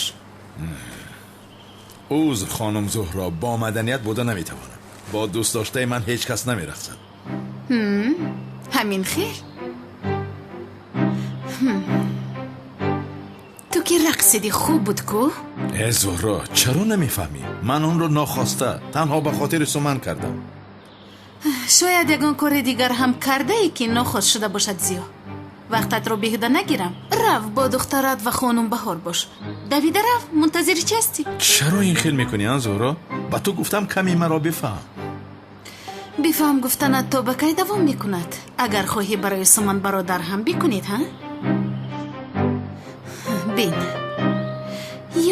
H: Узр, хонум Зуҳро, бо маданият буда наметавонам. Бо дӯстдоштаи ман ҳеҷ кас намерақсад.
I: Ҳамин хел? Ту ки рақсиди, хуб буд ку?
H: Э, Зуҳро, чаро намефаҳмӣ? Ман онро нохоста, танҳо ба хотири Суман кардам.
I: Шояд ягон кори дигар ҳам кардае, ки нохост шуда бошад. Зиё, вақтатро беҳуда нагирам. Рав, бо духтарат ва хонум Баҳор бош. Давида рав, мунтазири чи ҳастӣ?
H: Чаро ин хел мекунӣ, а, Зуҳро? Ба ту гуфтам, каме маро бифаҳм.
I: Бифаҳм гуфтанат то ба кай давом мекунад? Агар хоҳӣ, барои Суман бародар ҳам бикунед, ҳа? Бин,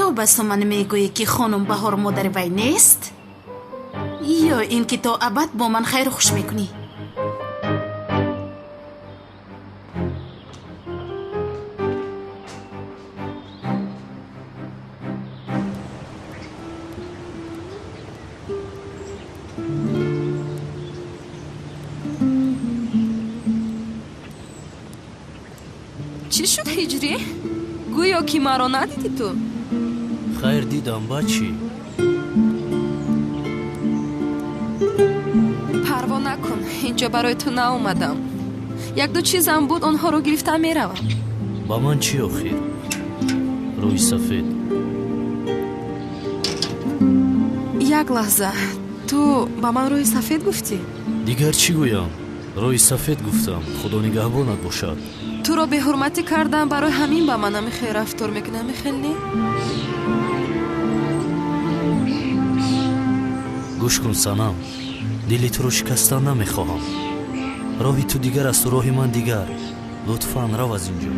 I: ё ба Суман мегӯӣ, ки хонум Баҳор модари вай нест, ё ин ки то абад бо ман хайру хуш мекунӣ.
L: Чӣ шуд, Ҳиҷрӣ? Гӯё ки маро надидӣ ту.
M: Хайр, дидам, ба чӣ?
L: Парво накун, инҷо барои ту наомадам. Якду чизам буд, онҳоро гирифта меравам.
M: Ба ман чӣ охир, рӯи сафед?
L: Як лаҳза, ту ба ман рӯи сафед гуфтӣ?
M: Дигар чӣ гӯям? Рӯи сафед гуфтам, Худо нигаҳбонат бошад.
L: Туро беҳурматӣ кардам, барои ҳамин ба ман ҳамин рафтор мекунӣ, ҳамин хел не?
M: Гӯш кун, Санам, дили туро шикастан намехоҳам. Роҳи ту дигар асту роҳи ман дигар. Лутфан, рав аз ин ҷо.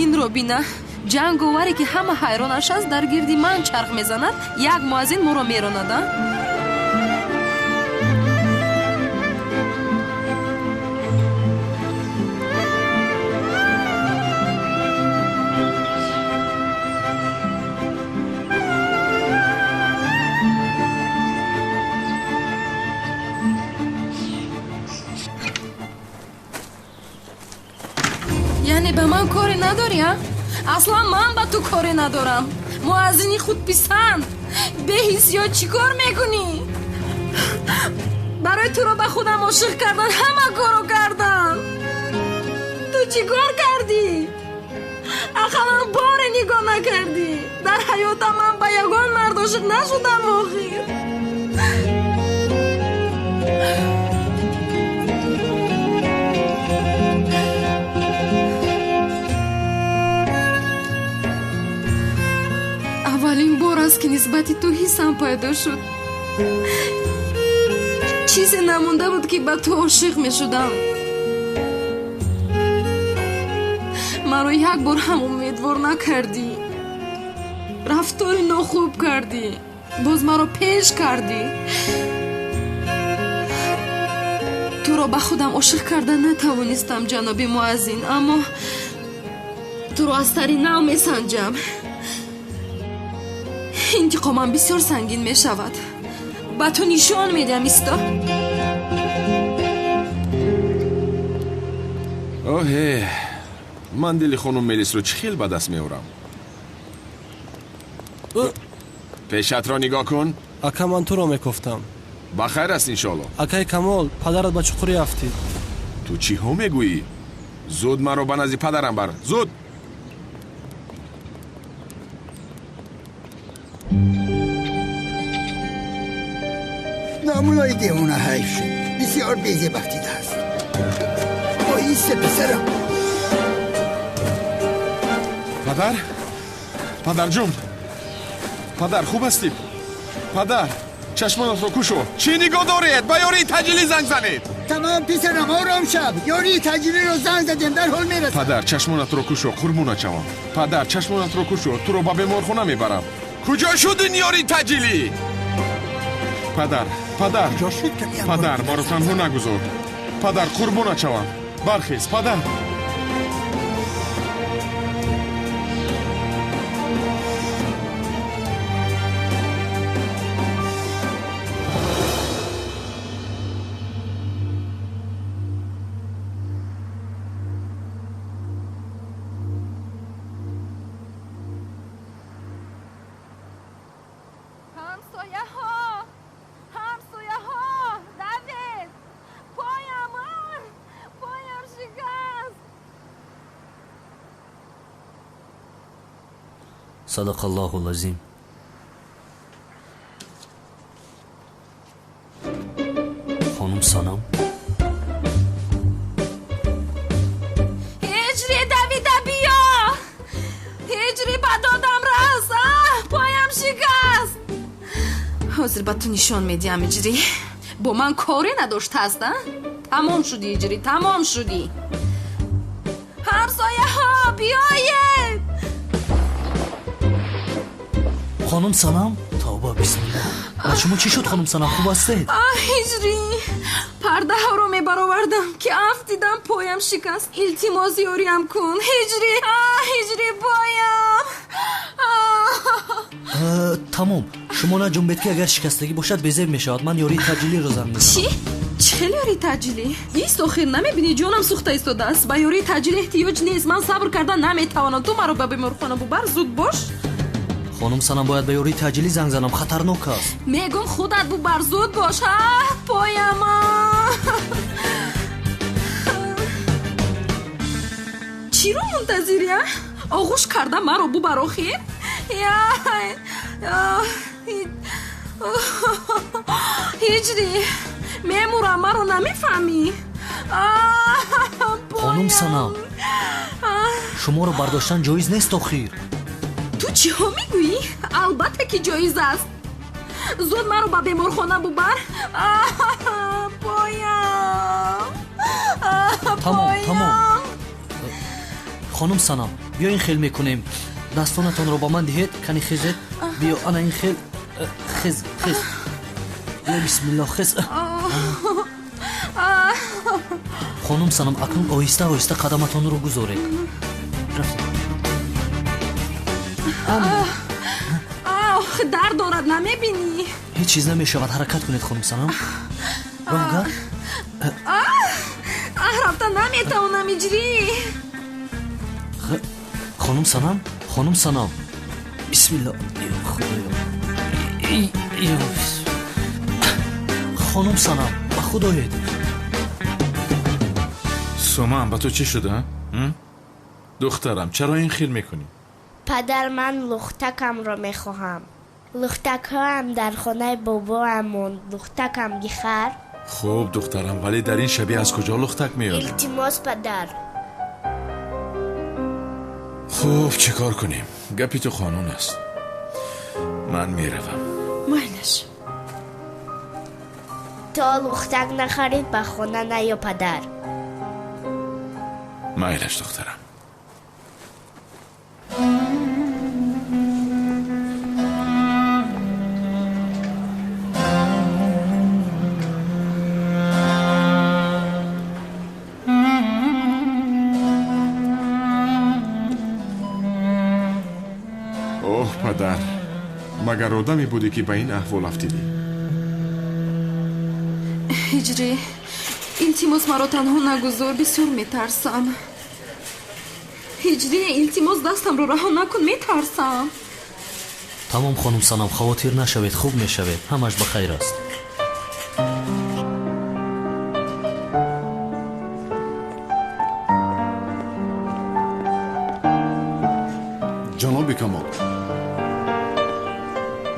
L: Инро бина, ҷанговаре, ки ҳама ҳайронаш аст, дар гирди ман чарх мезанад, як муаззин моро меронад, а? Яъне ба ман коре надорӣ, а? Аслан ман ба ту коре надорам, муаззини худписанд, беҳиссиёт. Чӣ кор мекунӣ? Барои туро ба худам ошиқ кардан ҳама корро кардам. Ту чӣ кор кардӣ? Ақаллан боре нигоҳ накардӣ. Дар ҳаётам ман ба ягон мард ошиқ нашудам охир. Аввалин бор аст, ки нисбати ту ҳиссам пайдо шуд. Чизе намонда буд, ки ба ту ошиқ мешудам. Маро як бор ҳам умедвор накардӣ. Рафтори нохуб кардӣ, боз маро пеш кардӣ. Туро ба худам ошиқ карда натавонистам, ҷаноби муаззин, аммо туро аз сари нав месанҷам. Интиқомам бисёр сангин мешавад. Ба ту нишон медиҳам, исто.
D: Оҳе, ман дили хонум Мелисро чӣ хел ба даст меорам? Пешатро нигоҳ кун.
U: Ака, ман туро мекофтам.
D: Ба хайр аст, иншоалло.
U: Акаи Камол, падарат ба чуқурӣ афтид.
D: Ту чиҳо мегӯӣ? Зуд маро ба назди падарам бар, зуд!
G: Намулои девона ҳайф шуд, бисёр безебафтидааст. Оҳиста, писарам.
D: Падар, падарҷон, падар, хуб ҳастӣ? Падар, чашмонатро кушо. Чӣ нигоҳ доред? Ба ёрии таҷилӣ занг занед.
G: Тамом, писарам, ором шав. Ёрии таҷилиро занг задем, дарҳол мерасад.
D: Падар, чашмонатро кушо, қурбонат шавам. Падар, чашмонатро кушо, туро ба беморхона мебарам. Куҷо шуд ин ёрии таҷилӣ? Падар, падар, падар, маро танҳо нагузор. Падар, қурбонат шавам. Бархез, падар.
L: Ҳамсояҳо, ҳамсояҳо, давед! Поям, поям шикаст!
M: Садақаллоҳу лазим. Хонум Санам,
L: Ҳиҷри, давида биё! Ҳиҷри, ба додам рас! Поям шикаст! Ҳозир ба ту нишон медиҳам, Иҷрӣ. Бо ман коре надоштааст, а? Тамом шудӣ, Иҷрӣ, тамом шудӣ. Ҳамсояҳо, биёед!
M: Хонум Санам, тавба, бисмилла. Ба шумо чӣ шуд, хонум Санам, хуб ҳастед?
L: Аҳ, Ҳиҷрӣ, пардаҳоро мебаровардам, ки афтидам, поям шикаст. Илтимос, ёриям кун, Ҳиҷрӣ. Аҳ, Ҳиҷрӣ, поям.
M: Тамом, шумо наҷунбед, ки агар шикастагӣ бошад, безеб мешавад. Ман ёрии таҷилиро занг мезанам.
L: Чӣ? Чӣ хел ёрии таҷилӣ? Ист, охир намебинӣ, ҷонам сӯхта истодааст. Ба ёрии таҷилӣ эҳтиёҷ нест. Ман сабр карда наметавонам. Ту маро ба беморхона бубар, зуд бош.
M: Хонум Санам, бояд ба ёрии таҷилӣ занг занам, хатарнок аст.
L: Мегум, худат бубар, зуд бош. А, пояма. Чиро мунтазирӣ, а? Оғӯш карда маро бубар, охир. Ҳиҷрӣ, мемурам, маро намефаҳмӣ.
M: Хонум Санам, шуморо бардоштан ҷоиз нест, охир.
L: Ту чиҳо мегӯӣ? Албатта ки ҷоиз аст. Зуд маро ба беморхона бубар. Поям.
M: Тамом, тамом. Хонум Санам, биё ин хел мекунем. Дастонатонро ба ман диҳед, кани хезед. Биё, ана ин хел, хез, хез. Биё, бисмиллоҳ, хез. Хонум Санам, акнун оҳиста оҳиста қадаматонро гузоред. Рафтем.
L: Ох, дард дорад, намебинӣ?
M: Ҳеҷ чиз намешавад, ҳаракат кунед, хонум Санам. Роҳгар.
L: Аҳ, рафта наметавонам, Иҷрӣ.
M: Хонум Санам, хонум Санам, бисмилло, худоё. Хонум Санам, ба худ оед.
H: Суман, ба ту чӣ шуда? Духтарам, чаро ин хел мекунӣ?
J: Падар, ман лухтакамро мехоҳам. Лухтакҳоам дар хонаи бобоам монд. Лухтакам бихар.
H: Хуб, духтарам, вале дар ин шабе аз куҷо лухтак меёрӣ?
J: Илтимос, падар.
H: Хуб, чӣ кор кунем? Гапи ту қонун аст. Ман меравам.
L: Майлаш.
J: То лухтак нахарид, ба хона наё, падар.
H: Майлаш, духтарам.
D: Магар одаме будӣ, ки ба ин аҳвол афтидӣ?
L: Ҳиҷрӣ, илтимос, маро танҳо нагузор, бисёр метарсам. Ҳиҷрӣ, илтимос, дастамро раҳо накун, метарсам.
M: Тамом, хонум Санам, хавотир нашавед, хуб мешавед, ҳамаш ба хайр аст.
K: Ҷаноби Камол,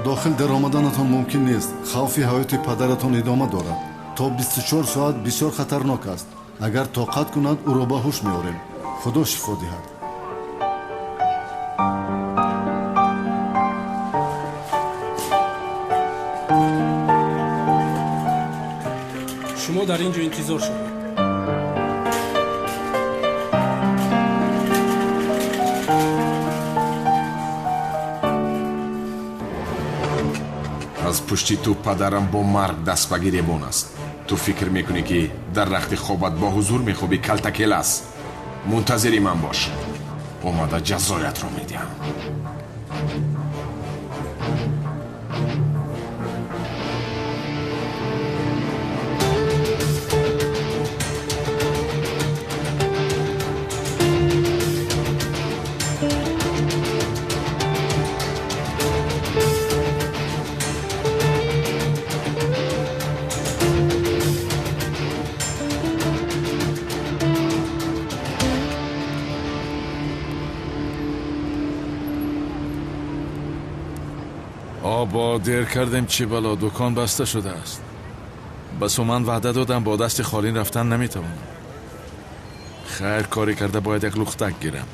K: дохил даромаданатон мумкин нест. Хавфи ҳаёти падаратон идома дорад. То 24 соат бисёр хатарнок аст. Агар тоқат кунад, ӯро ба ҳуш меорем. Худо шифо диҳад.
U: Шумо дар ин ҷо интизор шавед.
D: Аз пушти ту падарам бо марг даст ба гиребон аст. Ту фикр мекунӣ, ки дар рахти хобат бо ҳузур мехобӣ, калтакелас? Мунтазири ман бош, омада ҷазоятро медиҳам.
H: Обо, дер кардем, чӣ бало, дукон баста шудааст. Ба Суман ваъда додам, бо дасти холин рафтан наметавонам. Хайр, корӣ карда бояд як лухтак гирам.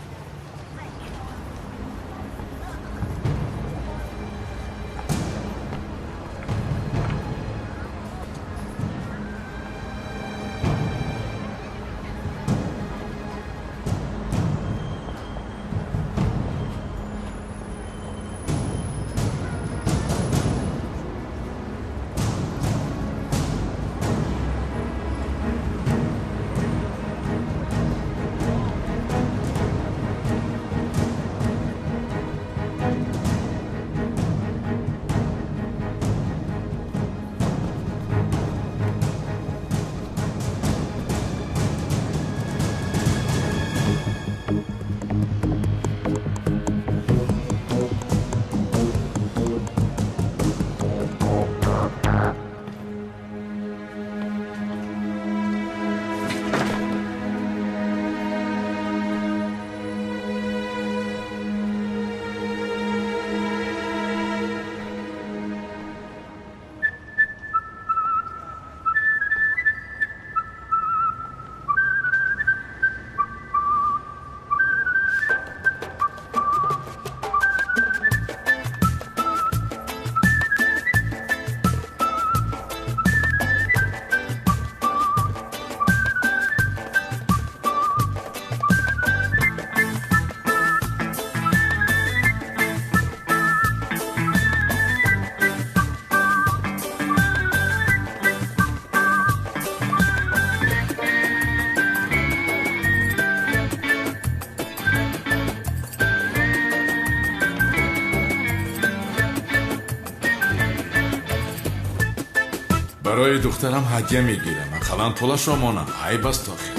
H: Барои духтарам ҳадя мегирам, ақаллан пулашро монам, айб аст охир.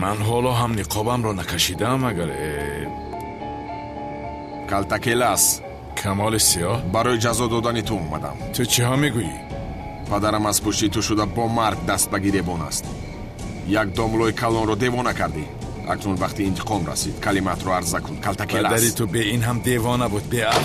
H: Ман ҳоло ҳам ниқобамро накашидаам, агар
D: Калтакелас.
H: Камоли сиёҳ?
D: Барои ҷазо додани ту омадам.
H: Ту чиҳо мегӯӣ?
D: Падарам аз пушти ту шуда бо марг даст ба гиребон аст. Як домлои калонро девона кардӣ. Акнун вақти интиқом расид. Калимаатро арза кун. Калтакелас.
H: Падари ту бе ин ҳам девона буд, беақл.